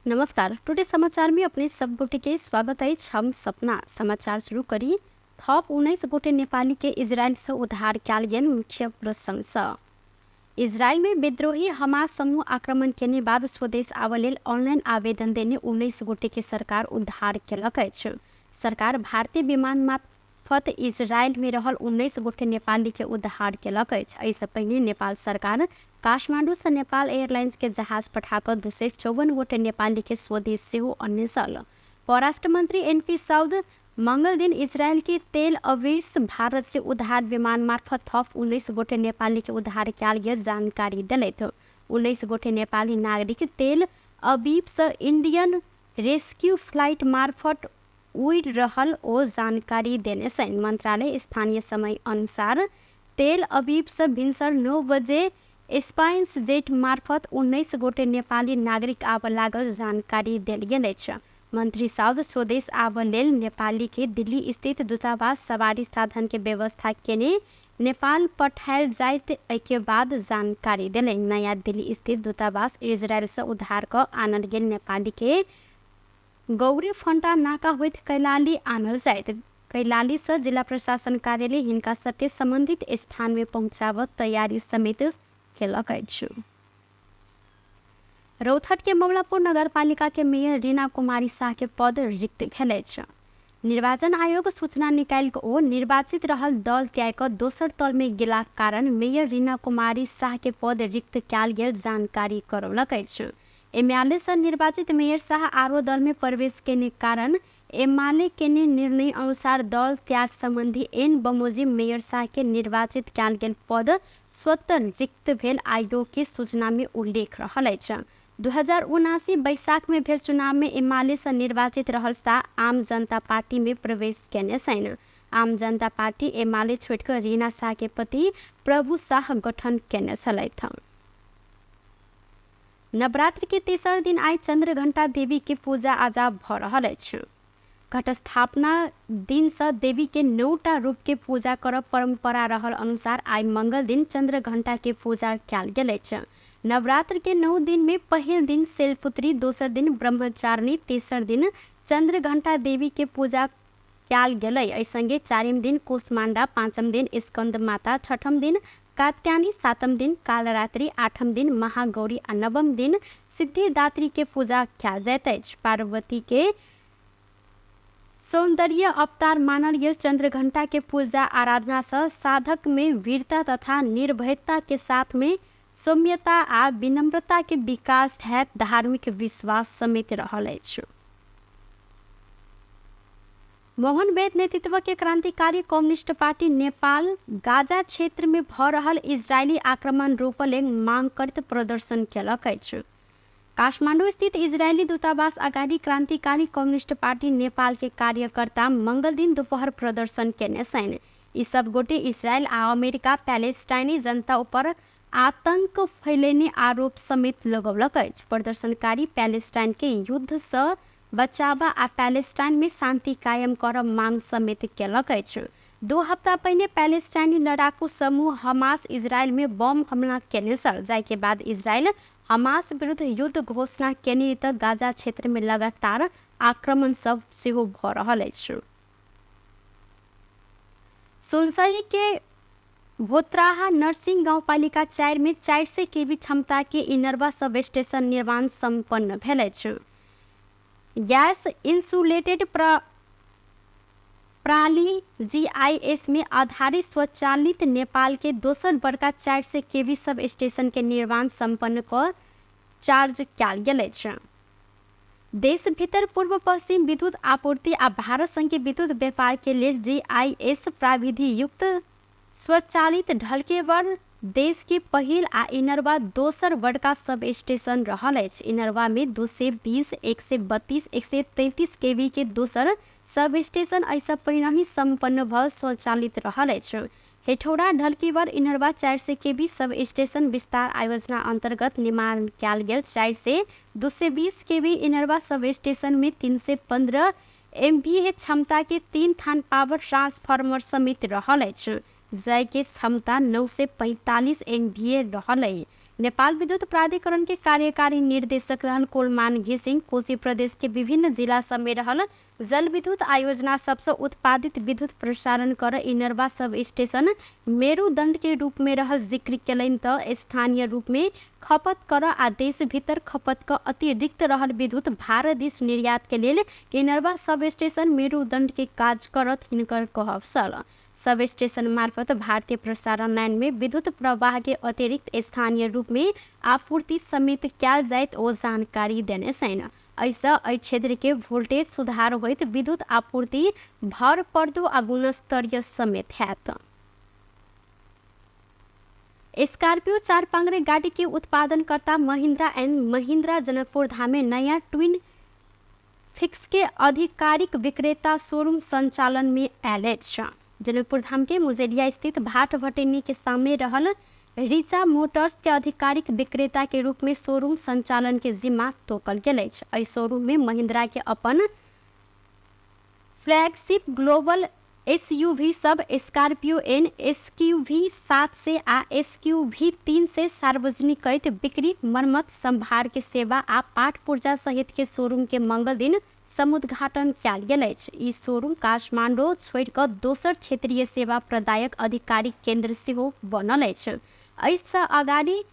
नमस्कार, टुडे समाचार में अपने सब गोटे के स्वागत अछि। हम सपना समाचार शुरू करी। थप 19 गोटे नेपाली के इजरायल से उद्धार कयल गेल मुख्य प्रसंग। इजरायल में विद्रोही हमास समूह आक्रमण केने बाद स्वदेश आबय लेल ऑनलाइन आवेदन देने 19 गोटे के सरकार उद्धार केलक अछि। सरकार भारतीय विमान मार्फत इजरायल में रहल 19 गोटे नेपाली के उद्धार केलक अछि। एहिसँ पहिने नेपाल सरकार काठमांडू से नेपाल एयरलाइंस के जहाज पठा कऽ 254 गोटे नेपाली के स्वदेश सेहो अनने छल। परराष्ट्र मंत्री एनपी साउद मंगल दिन इजरायल के तेल अवीव भारत से उद्धार विमान मार्फत थप 19 गोटे नेपाली के उद्धार कयल गेल जानकारी देलथि। 19 गोटे नेपाली नागरिक तेल अवीव से इंडियन रेस्क्यू फ्लाइट मार्फत उड़ि रहल ओ जानकारी देने छनि। मंत्रालय स्थानीय समय अनुसार तेल अवीव से भिनसर 9 बजे स्पाइस जेट मार्फत 19 गोटे नेपाली नागरिक आबऽ लागल जानकारी देल गेल अछि। मंत्री साउद स्वदेश आबऽ लेल नेपाली के दिल्ली स्थित दूतावास सवारी साधन के व्यवस्था केने नेपाल पठायल जाइत एहिके बाद जानकारी देलनि। नया दिल्ली स्थित दूतावास इजरायल से उद्धार कऽ आनल गेल नेपाली के गौरी फंटा नाका होइत कैलाली आनल जाइत। कैलाली से जिला प्रशासन कार्यालय हिनका सबके संबंधित स्थान में पहुंचाबऽ तैयारी समेत केलक अछि। रौतहट के ममलापुर नगरपालिका के मेयर रीना कुमारी शाह के पद रिक्त भेल अछि। निर्वाचन आयोग सूचना निकालि कऽ ओ निर्वाचित रहल दल त्याग कऽ दोसर दल में गेलाक कारण मेयर रीना कुमारी शाह के पद रिक्त कयल गेल जानकारी करौलक अछि। एमाले सँ निर्वाचित मेयर शाह आरो दल में प्रवेश केने कारण एमाले केने निर्णय अनुसार दल त्याग संबंधी ऐन बमोजिम मेयर शाह के निर्वाचित कयल गेल पद स्वतः रिक्त भेल आयोग के सूचना में उल्लेख रहल अछि। 2079 बैशाख में भेल चुनाव में एमाले सँ निर्वाचित रहल शाह आम जनता पार्टी में प्रवेश केने छनि। आम जनता पार्टी एमाले छोड़ि कऽ रीना शाह के पति प्रभु शाह गठन केने छलथि। नवरात्र के तेसर दिन आइ चंद्रघंटा देवी के पूजा आजा भऽ रहल अछि। घटस्थापना दिन सँ देवी के 9टा रूप के पूजा करब परंपरा रहल अनुसार आइ मंगल दिन चंद्रघंटा के पूजा कयल गेल अछि। नवरात्र के 9 दिन में पहिल दिन शैलपुत्री, दोसर दिन ब्रह्मचारिणी, तेसर दिन चंद्रघंटा देवी के पूजा कयल गेलै। एहि संगे चारिम दिन कुष्मांडा, पाँचम दिन स्कंद माता, छठम दिन कात्यायनी, सातम दिन कालरात्रि, आठम दिन महागौरी आ नवम दिन सिद्धिदात्री के पूजा कयल जाइत अछि। पार्वती के सौंदर्य अवतार मानल गेल चंद्रघंटा के पूजा आराधना सँ साधक में वीरता तथा निर्भयता के साथ में सौम्यता आ विनम्रता के विकास हैत धार्मिक विश्वास समेत रहल अछि। मोहन वैद्य नेतृत्व के क्रांतिकारी कम्युनिस्ट पार्टी नेपाल गाजा क्षेत्र में भऽ रहल इजरायली आक्रमण रोकऽ लेल मांग करैत प्रदर्शन केलक अछि। काठमांडू स्थित इजरायली दूतावास अगाडि क्रांतिकारी कम्युनिस्ट पार्टी नेपाल के कार्यकर्ता मंगल दिन दोपहर प्रदर्शन केने छनि। ई सब गोटे इसराइल आ अमेरिका पैलेस्टाइनी जनता ऊपर आतंक फैलेने आरोप समेत लगौलक अछि। प्रदर्शनकारी पैलेस्टाइन के युद्ध सँ बचाबऽ आ पैलेस्टाइन में शांति कायम करऽ मांग समेत केलक अछि। 2 हफ्ता पहिने पैलेस्टाइनी लड़ाकू समूह हमास इजरायल में बम हमला केने छल, जाहि के बाद इजरायल हमास विरुद्ध युद्ध घोषणा केने तऽ गाजा क्षेत्र में लगातार आक्रमण सब सेहो भऽ रहल अछि। सुनसरी के भोत्राहा नरसिंह गाउँपालिका 4 में 400 केवी क्षमता के इनरवा सब स्टेशन निर्माण सम्पन्न भेल अछि। गैस इंसुलेटेड प्रणाली जीआईएस में आधारित स्वचालित नेपाल के दोसर बड़का 400 केवी सब स्टेशन के निर्माण सम्पन्न कऽ चार्ज कयल गेल अछि। देश भीतर पूर्व पश्चिम विद्युत आपूर्ति आ भारत संगे विद्युत व्यापार के लेल जीआईएस प्राविधि युक्त स्वचालित ढलकेवर देश के पहिल आ इनरवा दोसर बड़का सब स्टेशन रहल अछि। इनरवा में 220, 132, 133 केवी के दोसर सब स्टेशन एहिसँ पहिनहि सम्पन्न भऽ स्वचालित रहल अछि। हेठौड़ा ढलकेवर इनरवा 400 केवी सब स्टेशन विस्तार आयोजना अंतर्गत निर्माण कयल गेल 400 220 केवी इनरवा सब स्टेशन में 315 एमवीए क्षमता के 3 थान पावर ट्रांसफार्मर समेत रहल अछि, जाहि के क्षमता 945 एमवीए रहल अछि। नेपाल विद्युत प्राधिकरण के कार्यकारी निर्देशक रहल कोलमान घिसिङ कोशी प्रदेश के विभिन्न जिला सब में रहल जलविद्युत आयोजना सबसँ उत्पादित विद्युत प्रसारण कर इनरवा सब स्टेशन मेरुदण्ड के रूप में रहल जिक्र केलनि तऽ स्थानीय रूप में खपत कर आ देश भीतर खपत क अतिरिक्त रहल विद्युत भारत दिस निर्यात के लेल इनरवा सब स्टेशन मेरुदण्ड के काज करत हिनकर कहब छल। सब स्टेशन मार्फत भारतीय प्रसारण लाइन में विद्युत प्रवाह के अतिरिक्त स्थानीय रूप में आपूर्ति समेत कयल जाइत ओ जानकारी देने छनि। एहिसँ एहि क्षेत्र के वोल्टेज सुधार होइत विद्युत आपूर्ति भर पर्दो आ गुणस्तरीय समेत हैत। स्कॉर्पियो 4 पांगरे गाड़ी के उत्पादनकर्ता महिंद्रा एंड महिंद्रा जनकपुर धाम में नया ट्विन फिक्स के आधिकारिक विक्रेता शोरूम संचालन में आयल अछि। जनकपुर धाम के मुजेलिया स्थित भाट भटेनी के सामने रहल रीचा मोटर्स के आधिकारिक विक्रेता के रूप में शोरूम संचालन के जिम्मा तोकल गेल अछि। एहि शोरूम में महिंद्रा के अपन फ्लैगशिप ग्लोबल एसयूवी सब स्कॉर्पियो एन, एसक्यूवी 700 आ एसक्यूवी 300 सार्वजनिक करैत बिक्री, मरम्मत, संभार के सेवा आ पाट पुर्जा सहित के शोरूम के मंगल दिन समुद्घाटन कयल गेल अछि। ई शोरूम काठमांडू छोड़ि कऽ दोसर क्षेत्रीय सेवा प्रदायक आधिकारिक केंद्र सेहो बनल अछि। एहिसँ अगाडि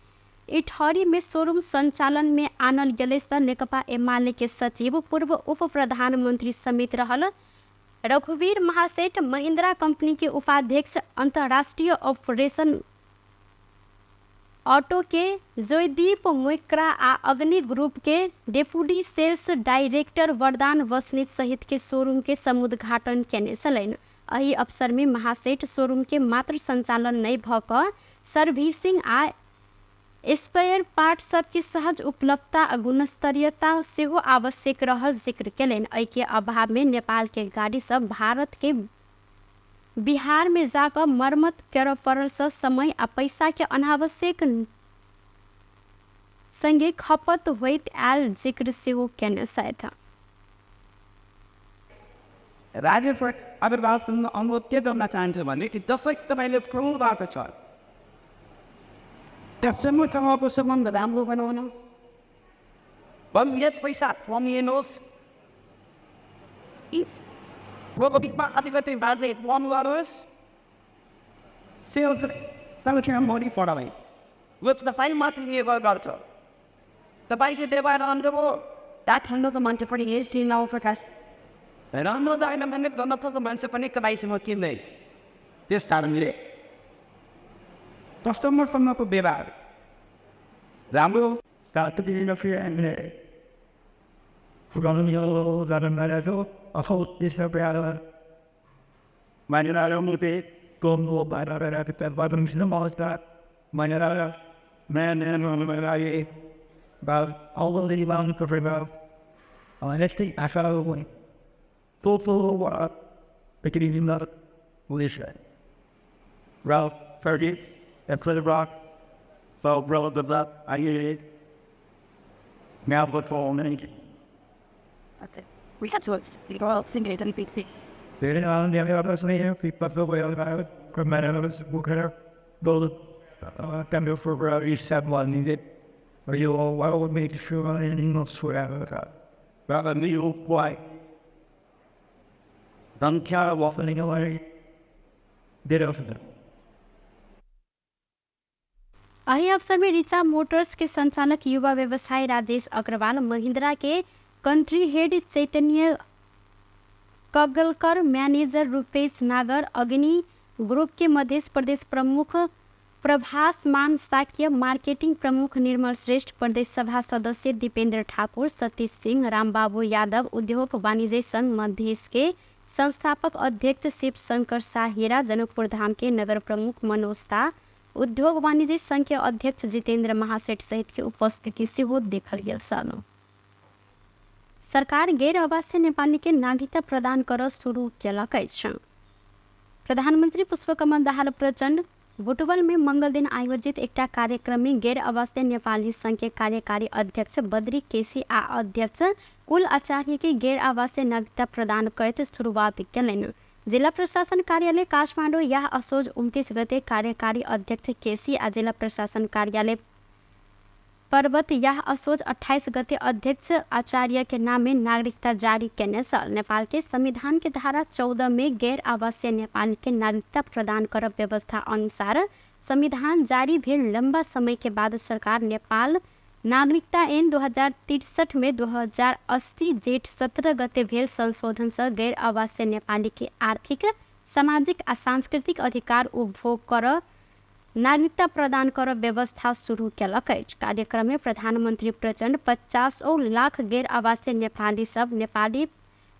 इटहरी में शोरूम संचालन में आनल गेल अछि तऽ नेकपा एमाले के सचिव पूर्व उप प्रधानमंत्री समेत रहल रघुवीर महासेठ, महिंद्रा कंपनी के उपाध्यक्ष अंतर्राष्ट्रीय ऑपरेशन ऑटो के जयदीप मोइक्रा आ अग्नि ग्रुप के deputy sales director Vardan Basnet सहित के शोरूम के समुद्घाटन केने छलनि। एहि अवसर में महासेठ शोरूम के मात्र संचालन नहि भऽ कऽ सर्विसिंग आ स्पेयर पार्ट सबके सहज उपलब्धता आ गुणस्तरीयता सेहो आवश्यक रहल जिक्र केलनि। एहि के अभाव में नेपाल के गाड़ी सब भारत के बिहार में जाकऽ मरम्मत करऽ पड़ल सँ समय आ पैसा के अनावश्यक संगे खपत होइत आयल जिक्र सेहो केने छथि। राजेश्वर अग्रवालसँग अनुरोध के गर्न चाहन्छु भने कि जसरी तपाईँले खुवाउनु भएको छ कस्टमरसँगको सम्बन्ध राम्रो बनाउन बन्देज पैसा कमिएनोस्, रोगबिचमा अलिकति बाजे कम गरोस्, सेल्स सङ्ख्या बढी बढाउने तपाईँ माथि निर्भर गर्छ। तपाईँ चाहिँ व्यवहार राम्रो हो, काठमाडौँको मान्छे पनि यही टिममा प्रकाश राम्रो छैन भने जनताको मान्छे पनि तपाईँसँग किन्दैन। त्यस कारणले कस्टमरसँगको व्यवहार राम्रो। We had to the Royal Thinking NBC. एहि अवसर में ऋचा मोटर्स के संचालक युवा व्यवसायी राजेश अग्रवाल, महिंद्रा के country head Chaitanya Kagalkar, manager Rupesh Nagar, Agni group के मध्य प्रदेश प्रमुख प्रभास मान साक्य, मार्केटिंग प्रमुख निर्मल श्रेष्ठ, प्रदेश सभा सदस्य दीपेंद्र ठाकुर, सतीश सिंह, रामबाबू यादव, उद्योग वाणिज्य संघ मधेश के संस्थापक अध्यक्ष शिव शंकर शाह हीरा, जनकपुर धाम के नगर प्रमुख मनोज शाह, उद्योग वाणिज्य संघ के अध्यक्ष जितेंद्र महासेठ सहित के उपस्थिति सेहो देखल गेल छल। सरकार गैर आवासीय नेपाली के नागरिकता प्रदान कर शुरू केलक अछि। प्रधानमंत्री पुष्पकमल दाहाल प्रचण्ड बुटवल में मंगल दिन आयोजित एकटा कार्यक्रम में गैर आवासीय नेपाली संघ के कार्यकारी अध्यक्ष बद्री केसी आ अध्यक्ष कुल आचार्य के गैर आवासीय नागरिकता प्रदान करैत शुरुआत केलनि। जिला प्रशासन कार्यालय काठमाडौँ यह असोज 29 गते कार्यकारी अध्यक्ष केसी आ जिला प्रशासन कार्यालय पर्वत यह असोज 28 गते अध्यक्ष आचार्य के नाम में नागरिकता जारी केने छल। नेपाल के संविधान के धारा 14 में गैर आवासीय नेपाली के नागरिकता प्रदान करब व्यवस्था अनुसार संविधान जारी भेल लंबा समय के बाद सरकार नेपाल नागरिकता ऐन 2063 में 2080 जेठ 17 गते भेल संशोधन से गैर आवासीय नेपाली के आर्थिक, सामाजिक आ सांस्कृतिक अधिकार उपभोग कर नागरिकता प्रदान कर व्यवस्था शुरू केलक अछि। कार्यक्रम में प्रधानमंत्री प्रचंड 50 लाख गैर आवासीय नेपाली सब नेपाली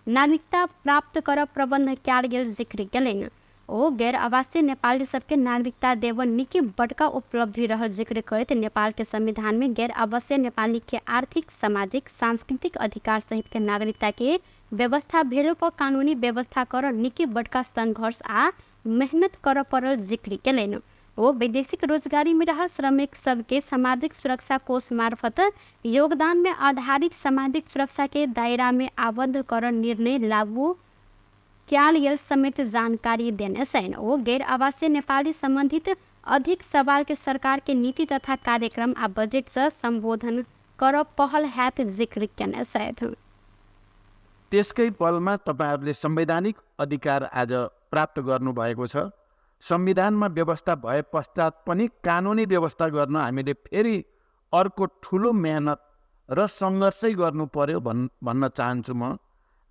नागरिकता प्राप्त कर प्रबंध कयल गेल जिक्र केलनि। ओ गैर आवासीय नेपाली सबके नागरिकता देव निकै बड़का उपलब्धि रहल जिक्र करैत नेपाल के संविधान में गैर आवासीय नेपाली के आर्थिक, सामाजिक, सांस्कृतिक अधिकार सहित के नागरिकता के व्यवस्था भेलो पर कानूनी व्यवस्था कर निकै बड़का संघर्ष आ मेहनत कर पड़ल जिक्र केलनि। ओ वैदेशिक रोजगारी में रहल श्रमिक सबके सामाजिक सुरक्षा कोष मार्फत योगदान में आधारित सामाजिक सुरक्षा के दायरा में आबद्ध कर निर्णय लागू कयल गेल समेत जानकारी देने छनि। ओ गैर आवासीय नेपाली संबंधित अधिक सवाल के सरकार के नीति तथा कार्यक्रम आ बजट से संबोधन कर पहल हैत जिक्र केने छथि। त्यसकै बलमा तपाईहरूले संवैधानिक अधिकार आज प्राप्त गर्नुभएको छ। संविधानमा व्यवस्था भए पश्चात पनि कानुनी व्यवस्था गर्न हामीले फेरि अर्को ठुलो मेहनत र सङ्घर्षै गर्नु पर्यो भन्न चाहन्छु म।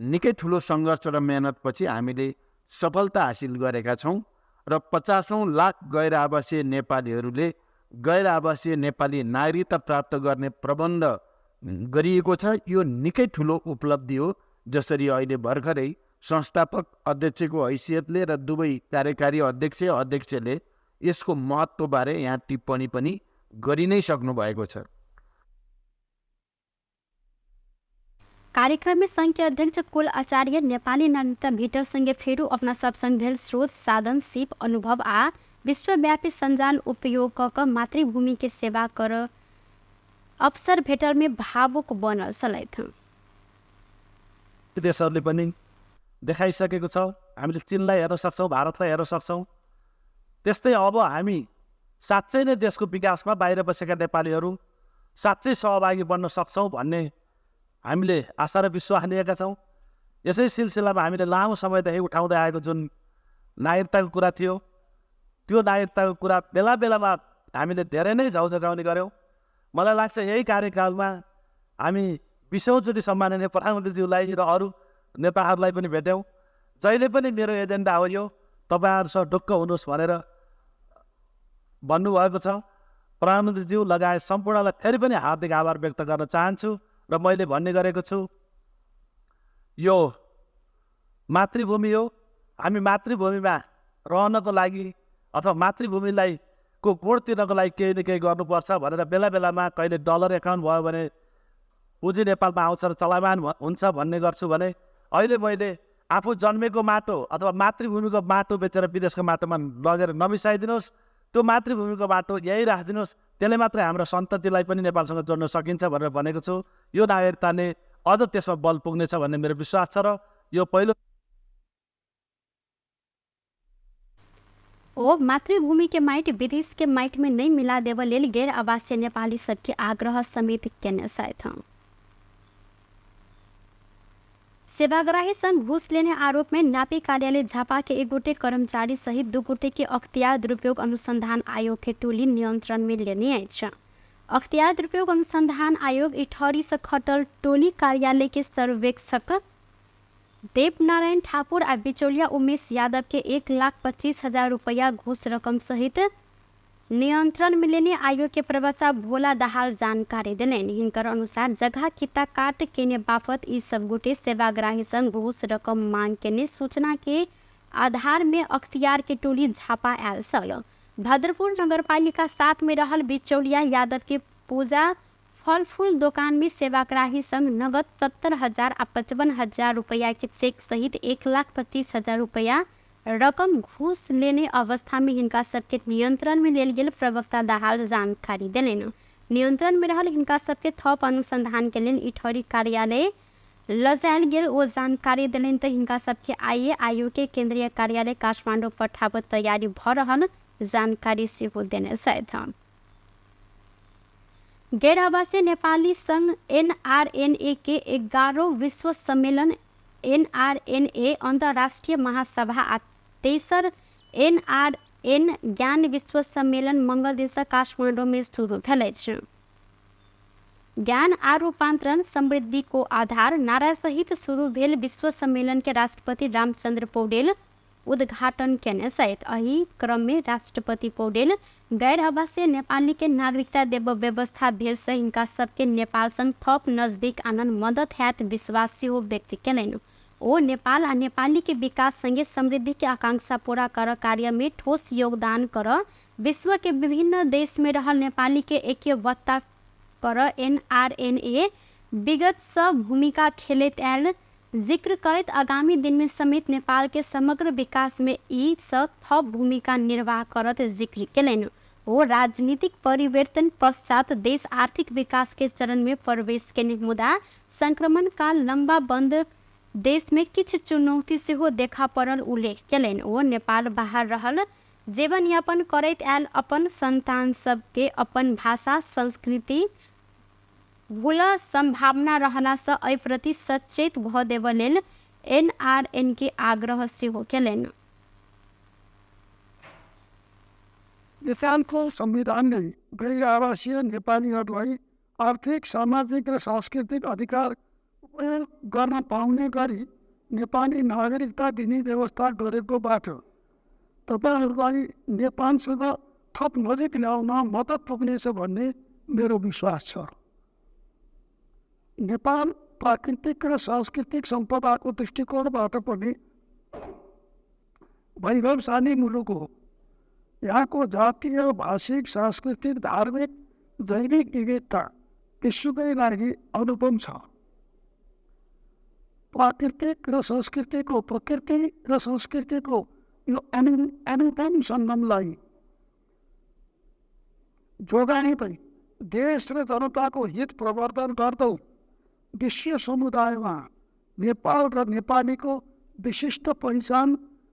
निकै ठुलो सङ्घर्ष र मेहनतपछि हामीले सफलता हासिल गरेका छौँ र 50 लाख गैर आवासीय नेपालीहरूले गैर आवासीय नेपाली नागरिकता प्राप्त गर्ने प्रबन्ध गरिएको छ। यो निकै ठुलो उपलब्धि हो। जसरी अहिले भर्खरै संस्थापक अध्यक्षको हैसियतले र दुवै कार्यकारी अध्यक्ष अध्यक्षले यसको महत्त्वबारे यहाँ टिप्पणी पनि गरि नै सक्नुभएको छ। कार्यक्रम में संघ के अध्यक्ष कुल आचार्य नेपाली नागरिकता भेटल संगे फेरू अपना सब संग भेल स्रोत, साधन, सिप, अनुभव आ विश्वव्यापी सञ्जाल उपयोग क मातृभूमि के सेवा कर अवसर भेटल में भावुक बनल छलथि। देशहरूले पनि देखाइसकेको छ। हामीले चीनलाई हेर्न सक्छौँ, भारतलाई हेर्न सक्छौँ। त्यस्तै अब हामी साँच्चै नै देशको विकासमा बाहिर बसेका नेपालीहरू साँच्चै सहभागी बन्न सक्छौँ भन्ने हामीले आशा र विश्वास लिएका छौँ। यसै सिलसिलामा हामीले लामो समयदेखि उठाउँदै आएको जुन नागरिकताको कुरा थियो, त्यो नागरिकताको कुरा बेला बेलामा हामीले धेरै नै झौझगाउने गऱ्यौँ। मलाई लाग्छ यही कार्यकालमा हामी 20औँचोटि सम्माननीय प्रधानमन्त्रीज्यूलाई र अरू नेताहरूलाई पनि भेट्यौँ। जहिले पनि मेरो एजेन्डा हो यो, तपाईँहरूसँग ढुक्क हुनुहोस् भनेर भन्नुभएको छ। प्रधानमन्त्रीज्यू लगायत सम्पूर्णलाई फेरि पनि हार्दिक आभार व्यक्त गर्न चाहन्छु र मैले भन्ने गरेको छु, यो मातृभूमि हो। हामी मातृभूमिमा रहनको लागि अथवा मातृभूमिलाई को गुण तिर्नको लागि केही न केही गर्नुपर्छ भनेर बेला बेलामा कहिले डलर एकाउन्ट भयो भने पुँजी नेपालमा आउँछ र चलायमान हुन्छ भन्ने गर्छु भने अहिले मैले आफू जन्मेको माटो अथवा मातृभूमिको माटो बेचेर विदेशको माटोमा लगेर नमिसाइदिनुहोस्, त्यो मातृभूमिको माटो यहीँ राखिदिनुहोस्, त्यसले मात्रै हाम्रो सन्ततिलाई पनि नेपालसँग जोड्न सकिन्छ भनेर भनेको छु। यो नागरिकताले अझ त्यसमा बल पुग्नेछ भन्ने मेरो विश्वास छ र यो पहिलो ओ मातृभूमि के माटि विदेश के माटि में नहीं मिला देव लेल गैर आवासीय नेपाली सबके आग्रह समेत केने छथि। सेवाग्राही संग घूस लेने आरोप में नापी कार्यालय झापा के एक गोटे कर्मचारी सहित 2 गोटे के अख्तियार दुरुपयोग अनुसंधान आयोग के टोली नियंत्रण में लेने अछि। अख्तियार दुरुपयोग अनुसंधान आयोग इठौरी से खटल टोली कार्यालय के सर्वेक्षक देवनारायण ठाकुर आ बिचौलिया उमेश यादव के 1,25,000 रुपया घूस रकम सहित नियंत्रण में लेने आयोग के प्रवक्ता भोला दाहाल जानकारी देलनि। हिनकर अनुसार जगह किता काट केने बापत ई सब गोटे सेवाग्राही संग घूस रकम मांग केने सूचना के आधार में अख्तियार के टोली झापा आयल छल। भद्रपुर नगरपालिका 7 में रहल बिचौलिया यादव के पूजा फलफूल दोकान में सेवाग्राही संग नगद 70,000 आ 55,000 रुपया के चेक सहित 1,25,000 रुपया रकम घूस लेने अवस्था में हिनका सबके नियंत्रण में लेल गेल प्रवक्ता दाहाल जानकारी देलनि। नियंत्रण में रहल हिनका सबके थप अनुसंधान के लेल इठौरी कार्यालय लजायल गेल ओ जानकारी देलनि। तऽ हिनका सबके आइए आयोग के केंद्रीय कार्यालय काठमाडौँ पठाबऽ तैयारी भऽ रहल जानकारी सेहो देने छथि। गैर आवासीय नेपाली संघ एनआरएनए के 11 विश्व सम्मेलन एनआरएनए अंतर्राष्ट्रीय महासभा आ तेसर एनआरएन ज्ञान विश्व सम्मेलन मंगल दिनसँ काठमाडौँमे शुरू भेल अछि। ज्ञान आ रूपांतरण समृद्धि को आधार नारा सहित शुरू भेल विश्व सम्मेलन के राष्ट्रपति रामचंद्र पौडेल उद्घाटन केने छथि। एहि क्रम में राष्ट्रपति पौडेल गैर आवासीय नेपाली के नागरिकता देब व्यवस्था भेल से हिनका सबके नेपाल संग थप नजदीक आनन मदद हैत विश्वास सेहो व्यक्त केलनि। ओ नेपाल आ नेपाली के विकास संगे समृद्धि के आकांक्षा पूरा कर कार्य में ठोस योगदान कर विश्व के विभिन्न देश में रहल नेपाली के ऐक्यबद्धता कर एनआरएनए विगत सँ भूमिका खेलैत आयल जिक्र करैत आगामी दिन में समेत नेपाल के समग्र विकास में ई सब थप भूमिका निर्वाह करत जिक्र केलनि। ओ राजनीतिक परिवर्तन पश्चात देश आर्थिक विकास के चरण में प्रवेश केने मुदा संक्रमण काल लंबा बंद देश में किछु चुनौती सेहो देखा पड़ल उल्लेख केलनि। ओ नेपाल बाहर रहल जीवनयापन करैत आयल अपन संतान सबके अपन भाषा संस्कृति भूल संभावना रहलासँ एहि प्रति सचेत भऽ देबऽ लेल एनआरएन के आग्रह सेहो केलनि। नेपालको संविधानले गैर आवासीय नेपालीहरूलाई आर्थिक, सामाजिक र सांस्कृतिक अधिकार उपयोग गर्न पाउने गरी नेपाली नागरिकता दिने व्यवस्था गरेको बाटो तपाईहरूलाई नेपालसँग थप नजिक ल्याउन मद्दत पुग्नेछ भन्ने मेरो विश्वास छ। नेपाल प्राकृतिक र सांस्कृतिक सम्पदाको दृष्टिकोणबाट पनि वैभवशाली मुलुक हो। यहाँको जातीय, भाषिक, सांस्कृतिक, धार्मिक, जैविक विविधता विश्वकै लागि अनुपम छ। प्राकृतिक र संस्कृतिको प्रकृति र संस्कृतिको यो अनुपम सङ्गमलाई जोगाउँदै देश र जनताको हित प्रवर्धन गर्दै विश्व समुदायमा नेपाल र नेपालीको विशिष्ट पहिचान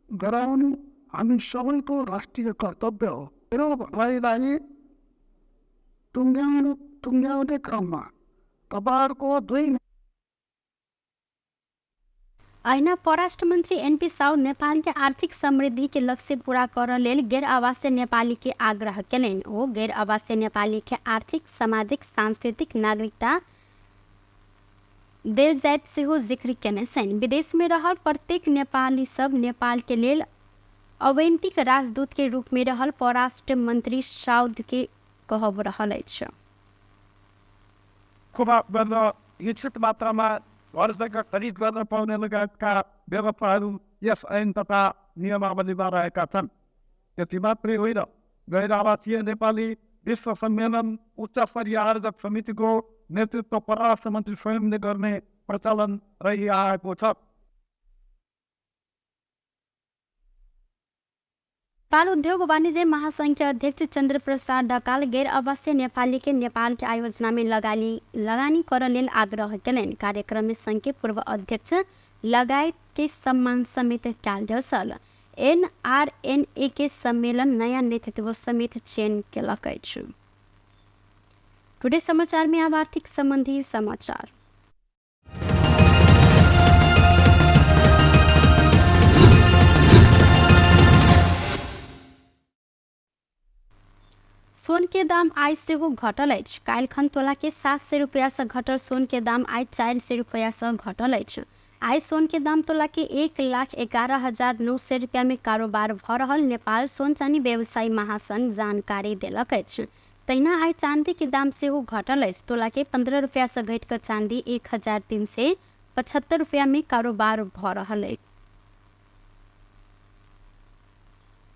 गराउनु हामी सबैको राष्ट्रिय कर्तव्य हो। मेरो भनाइलाई टुङ्ग्याउने क्रममा तपाईँहरूको दुई अहिना परराष्ट्र मन्त्री एनपी साहु नेपाल के आर्थिक समृद्धि के लक्ष्य पूरा कर लेल गैर आवासीय नेपाली के आग्रह केलनि। ओ गैर आवासीय नेपाली के आर्थिक, सामाजिक, सांस्कृतिक नागरिकता देल जाइत सेहो जिक्र केने छनि। विदेश में रहल प्रत्येक नेपाली सब नेपाल के लेल अवैंतिक राजदूत के रूप में रहल परराष्ट्र मंत्री साउद के कहब रहल अछि। निश्चित मात्रामा घर जग्गा खरिद गर्न पाउने लगायतका व्यवस्थाहरू यस ऐन तथा नियमावलीमा रहेका छन्। त्यति मात्रै होइन, गैर आवासीय नेपाली विश्व सम्मेलन उच्च स्तरीय आयोजक समितिको नेतृत्व परराष्ट्र मन्त्री स्वयंले गर्ने प्रचलन रहिआएको छ। नेपाल उद्योग वाणिज्य महासंघ के अध्यक्ष चंद्र प्रसाद ढकाल गैर आवासीय नेपाली के नेपाल के आयोजना में लगानी कर लेल आग्रह केलनि। कार्यक्रम में संघ के पूर्व अध्यक्ष लगायत के सम्मान समेत कयल गेल छल। एनआरएनए के सम्मेलन नया नेतृत्व समेत चयन केलक अछि। टुडे समाचार में अब आर्थिक संबंधी समाचार। सोन के दाम आइ सेहो घटल अछि। काल्हिखन तोला के 700 रुपया से घटल सोन के दाम आइ 400 रुपया से घटल अछि। आइ सोन के दाम तोला के 1,11,900 रुपया में कारोबार भ रहल नेपाल सोन चानी व्यवसायी महासंघ जानकारी देलक अछि। तहिना आइ चांदी के दाम सेहो घटल अछि। तोला के 15 रुपया से घटि कऽ चांदी 1,375 रुपया में कारोबार भ रहल अछि।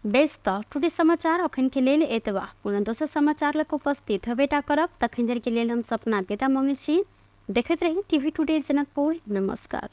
बेस त टुडे समाचार अखन के लेल एतबा। पुनः दोसर समाचार लग उपस्थित होबेटा करब। तखन धरि के लेल हम सपना बेदा मंगै छी। देखैत रही टीवी टुडे जनकपुर। नमस्कार।